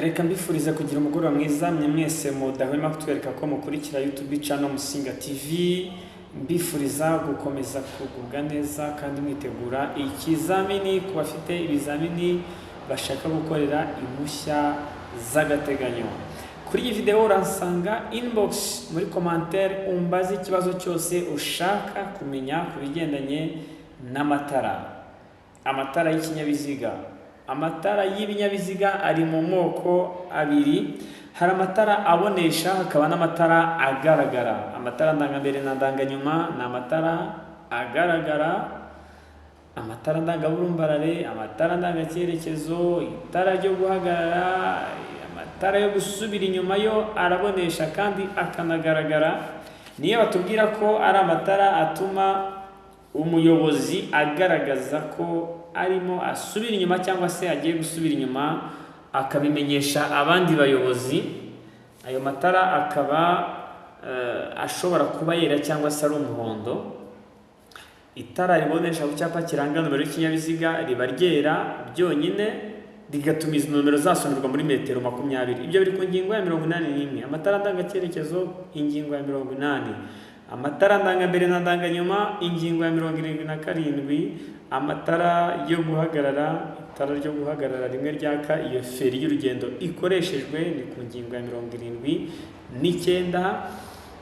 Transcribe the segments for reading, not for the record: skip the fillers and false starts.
Reka mbifurize kugira umugoroba mwiza mwe mwese mudahwema kutwereka ko mukurikira YouTube channel Musinga TV. Mbifuriza gukomeza kugubwa neza kandi mwitegura ikizamini, ku bafite ibizamini bashaka gukorera impushya z'agateganyo. Kuri iyi video uransanga inbox muri commentaire, umbaze ikibazo cyose ushaka kumenya ku bigendanye n'amatara, amatara y'ikinyabiziga. Amatara y'ibinyabiziga ari mu moko abiri: hari amatara abonesha, hakaba n'amatara agaragara. Amatara ndangambere na ndanganyuma ni amatara agaragara. Amatara ndangaburumbarare, amatara ndangacyerekezo, itara ryo guhagarara, amatara yo gusubira inyuma, yo arabonesha kandi akanagaragara. Niyo batubwira ko ari amatara atuma umuyobozi agaragaza ko arimo asubira inyuma cyangwa se agiye gusubira inyuma, akabimenyesha abandi bayobozi. Ayo matara akaba ashobora kuba yera cyangwa se ari umuhondo. Itara ribonesha ku cyapa kiranga nomero y'ikinyabiziga riba ryera byonyine, rigatuma izi nomero zasomerwa muri metero 20. Ibyo biri ku ngingo ya 81. Amatara ndangacyerekezo, ingingo ya 80. Amatara ndangambere na ndanganyuma, ingingo ya 77. Amatara yo guhagarara, itara ryo guhagarara rimwe ryaka iyo feri y'urugendo ikoreshejwe, ni ku ngingo ya 79.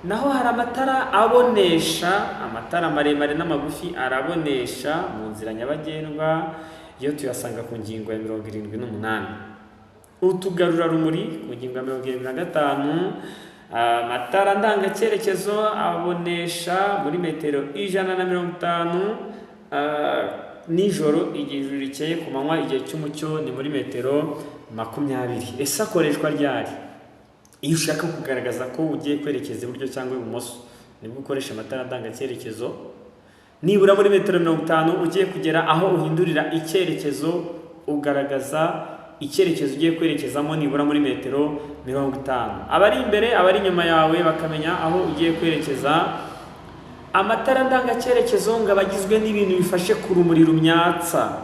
Naho hari amatara abonesha, amatara maremare n'amagufi arabonesha mu nzira nyabagendwa, iyo tuyasanga ku ngingo ya 78. Utugarurarumuri ku ngingo ya 75. Amatara ndangacyerekezo abonesha muri metero 150 nijoro igihe ijuru rikeye, ku manywa igihe cy'umucyo ni muri metero 20. Ese akoreshwa ryari? Iyo ushaka kugaragaza ko ugiye kwerekeza iburyo cyangwa ibumoso, nibwo ukoresha amatara ndangacyerekezo. Nibura muri metero 50 ugiye kugera aho uhindurira icyerekezo, ugaragaza icyerekezo ugiye kwerekezamo nibura muri metero 50, abari imbere, abari inyuma yawe bakamenya aho ugiye kwerekeza. Amatara ndangacyerekezo ngo aba agizwe n'ibintu bifashe ku rumuri rumyatsa.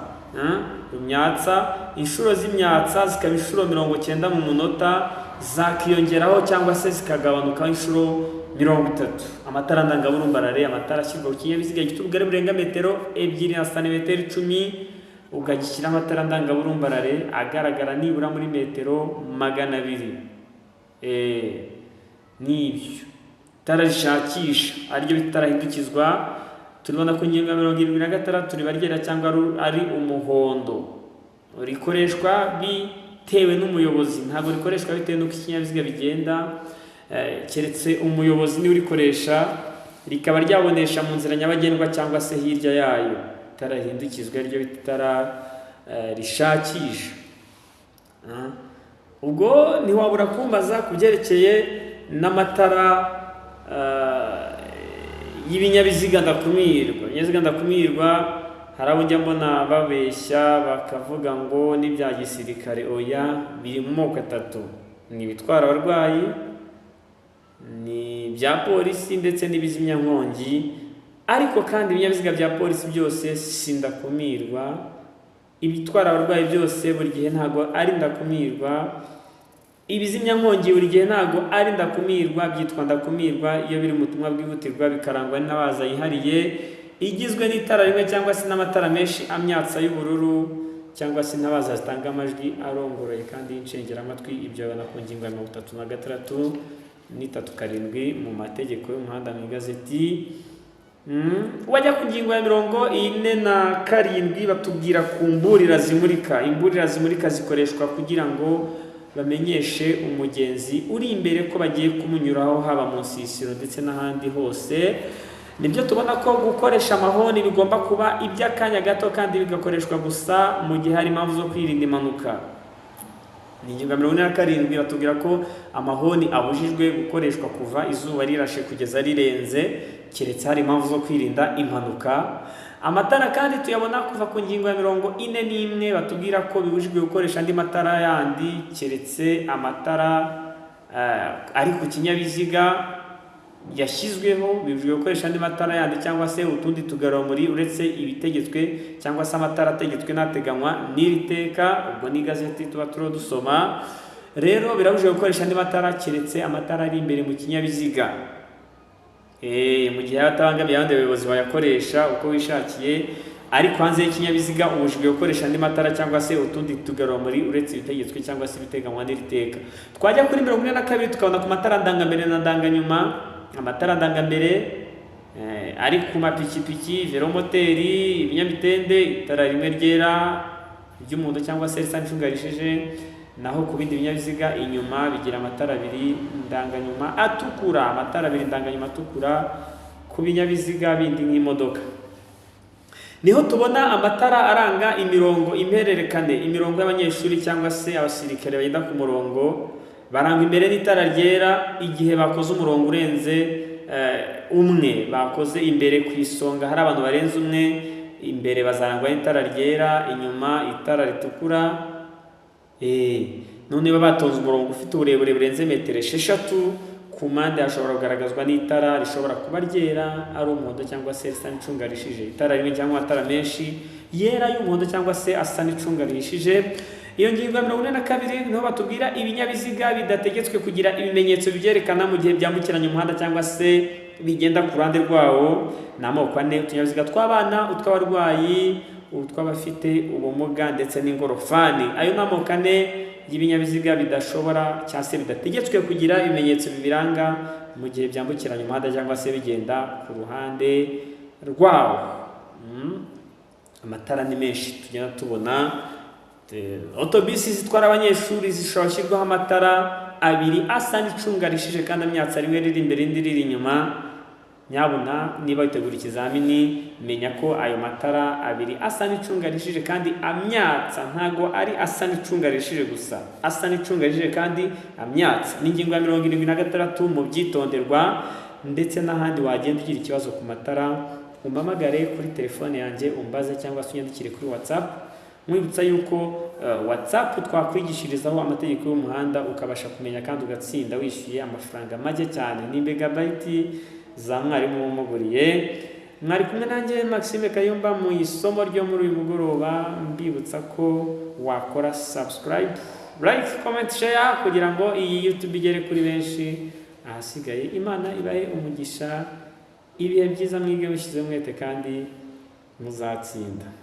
Rumyatsa, inshuro z'imyatsa zikaba inshuro 90 mu munota, zakiyongeraho cyangwa se zikagabanukaho inshuro 30. Amatara ndangaburumbarare, amatara ashyirwa ku kinyabiziga gifite ubugari burenga metero 2 na santimetero 10, ukagishyiraho amatara ndangaburumbarare agaragara nibura muri metero 200. N'ibyo itara rishakisha, ariryo bita itara hindukizwa, turibona ku ngingo ya 76. Riba ryera cyangwa ari umuhondo. Rikoreshwa bitewe n'umuyobozi, ntabwo rikoreshwa bitewe n'uko ikinyabiziga bigenda, keretse umuyobozi niwe urikoresha, rikaba ryabonesha mu nzira nyabagendwa cyangwa se hirya yayo. Itara rihindukizwa, ariryo bita itara rishakisha. Ubwo ntiwabura kumbaza ku byerekeye n'amatara y'ibinyabiziga ndakumirwa. Ibinyabiziga ndakumirwa, hari abo njya mbona babeshya bakavuga ngo n'ibya gisirikare. Oya, biri mu moko atatu: ni ibitwara abarwayi, ni ibya polisi ndetse n'ibizimyankongi. Ariko kandi ibinyabiziga bya polisi byose si ndakumirwa, ibitwara abarwayi byose buri gihe ntabwo ari ndakumirwa, ibizimyankongi buri gihe ntabwo ari ndakumirwa. Byitwa ndakumirwa iyo biri mu butumwa bwihutirwa, bikarangwa n'intabaza yihariye igizwe n'itara rimwe cyangwa se n'amatara menshi amyatsa y'ubururu, cyangwa se intabaza zitanga amajwi arongoroye kandi y'inshengeramatwi. Ibyo babona ku ngingo ya 36 n'itatu karindwi mu mategeko y'umuhanda mu igazeti. Wajya ku ngingo ya 47, batubwira ku mburira zimurika. Imburira zimurika zikoreshwa kugira ngo bamenyeshe umugenzi uri imbere ko bagiye kumunyuraho, haba mu nsisiro ndetse n'ahandi hose. Nibyo tubona ko gukoresha amahoni bigomba kuba iby'akanya gato kandi bigakoreshwa gusa mu gihe hari impamvu zo kwirinda impanuka. Ni ingingo ya 47. Batubwira ko amahoni abujijwe gukoreshwa kuva izuba rirashe kugeza rirenze, keretse hari impamvu zo kwirinda impanuka. Amatara kandi tuyabona kuva ku ngingo ya 41. Batubwira ko bibujijwe gukoresha andi matara yandi keretse amatara ari ku kinyabiziga yashyizweho. Bibujijwe gukoresha andi matara yandi cyangwa se utundi tugarurarumuri uretse ibitegetswe cyangwa se amatara ategetswe n'ateganywa n'iri teka. Ubwo ni igazeti tuba turiho dusoma. Rero birabujijwe gukoresha andi matara keretse amatara ari imbere mu kinyabiziga. Mu gihe yaba atabangamiye abandi bayobozi bayakoresha uko wishakiye, ariko hanze y'ikinyabiziga ubujijwe gukoresha andi matara cyangwa se utundi tugarurarumuri uretse ibitegetswe cyangwa se ibiteganywa n'iri teka. Twajya kuri 42, tukabona ku matara ndangambere na ndanganyuma. Amatara ndangambere ari ku mapikipiki, velomoteri, ibinyamitende, itara rimwe ryera, ry'umuhondo cyangwa se risa n'icunga rishije. Naho ku bindi binyabiziga inyuma bigira amatara abiri ndanganyuma atukura, amatara abiri ndanganyuma atukura ku binyabiziga bindi nk'imodoka. Niho tubona amatara aranga imirongo impererekane, imirongo y'abanyeshuri cyangwa se abasirikare bagenda ku murongo, barangwa imbere n'itara ryera igihe bakoze umurongo urenze umwe, bakoze imbere ku isonga hari abantu barenze umwe, imbere bazarangwa n'itara ryera, inyuma itara ritukura. None niba batonze umurongo ufite uburebure burenze metero 6, ku mpande hashobora kugaragazwa n'itara rishobora kuba ryera, ari umuhondo cyangwa se risa n'icunga rishije, itara rimwe cyangwa amatara menshi yera, y'umuhondo cyangwa se asa n'icunga rihishije. Iyo ngingo ya 42 niho batubwira ibinyabiziga bidategetswe kugira ibimenyetso bibyerekana mu gihe byambukiranya umuhanda cyangwa se bigenda ku ruhande rwawo. Ni amoko ane: utunyabiziga tw'abana, utw'abarwayi, utw'abafite ubumuga ndetse n'ingorofani. Ayo ni amoko ane y'ibinyabiziga bidashobora cyangwa se bidategetswe kugira ibimenyetso bibiranga mu gihe byambukiranya umuhanda cyangwa se bigenda ku ruhande rwawo. Amatara ni menshi tugenda tubona. Otobisi zitwara abanyeshuri zishobora gushyirwaho amatara abiri asa n'icunga rishije kandi amyatsa, rimwe riri imbere, irindi riri inyuma. Nyabuna niba witegura ikizamini, menya ko ayo matara abiri asa n'icunga rishije kandi amyatsa, ntago ari asa n'icunga rishije gusa, asa n'icunga rishije kandi amyatsa. Ni ingingo ya 76 mu byitonderwa. Ndetse n'ahandi wagenda ugira ikibazo ku matara, umpamagare kuri telefone yanjye umbaze cyangwa se unyandikire kuri WhatsApp. Mwibutsa yuko WhatsApp twakwigishirizaho amategeko y'umuhanda, ukabasha kumenya kandi ugatsinda wishyuye amafaranga make cyane, ni megabayiti za mwarimu wumuguriye. Mwari kumwe nanjye Maxime Kayumba mu isomo ryo muri uyu mugoroba. Mbibutsa ko wakora subscribe, like, comment, share kugira ngo iyi YouTube igere kuri benshi. Ahasigaye Imana ibahe umugisha, ibihe byiza, mwige mushyize umwete kandi muzatsinda.